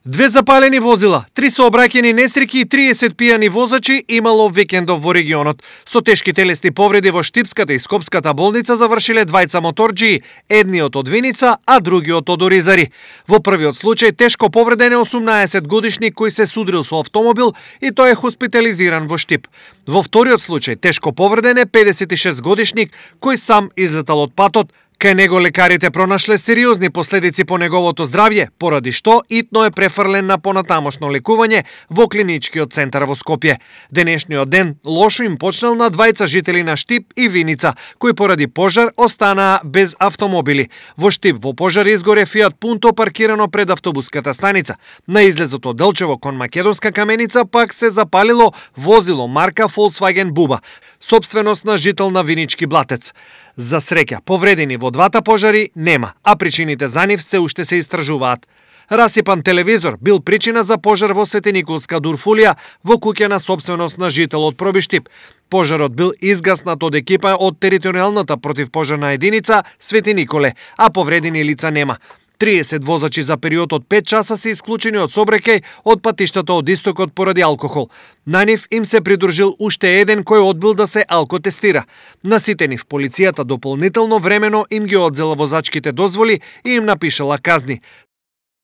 2 запалени возила, 3 сообраќајни несреќи и 30 пијани возачи имало викендов во регионот. Со тешки телесни повреди во Штипската и Скопската болница завршиле двајца моторџии, едниот од Виница, а другиот од Оризари. Во првиот случај тешко повреден е 18 годишник кој се судрил со автомобил и тој е хоспитализиран во Штип. Во вториот случај тешко повреден е 56 годишник кој сам излетал од патот. Кај него лекарите пронашле сериозни последици по неговото здравје, поради што итно е префрлен на понатамошно лекување во клиничкиот центар во Скопје. Денешниот ден лошо им почнал на двајца жители на Штип и Виница, кои поради пожар останаа без автомобили. Во Штип во пожар изгоре Фиат Пунто паркирано пред автобуската станица. На излезот од Делчево кон Македонска каменица пак се запалило возило марка Volkswagen Буба, сопственост на жител на Винички Блатец. За среќа, повредени во двата пожари нема, а причините за нив се уште се истражуваат. Расипан телевизор бил причина за пожар во Светиниколска Дурфулија во куќа на сопственост на жител од Пробиштип. Пожарот бил изгаснат од екипа од територијалната противпожарна единица Свети Николе, а повредени лица нема. 30 возачи за период од 5 часа се исклучени од сообраќај од патиштата од истокот поради алкохол. На нив им се придружил уште еден кој одбил да се алкотестира. На сите нив полицијата дополнително времено им ги одзела возачките дозволи и им напишала казни.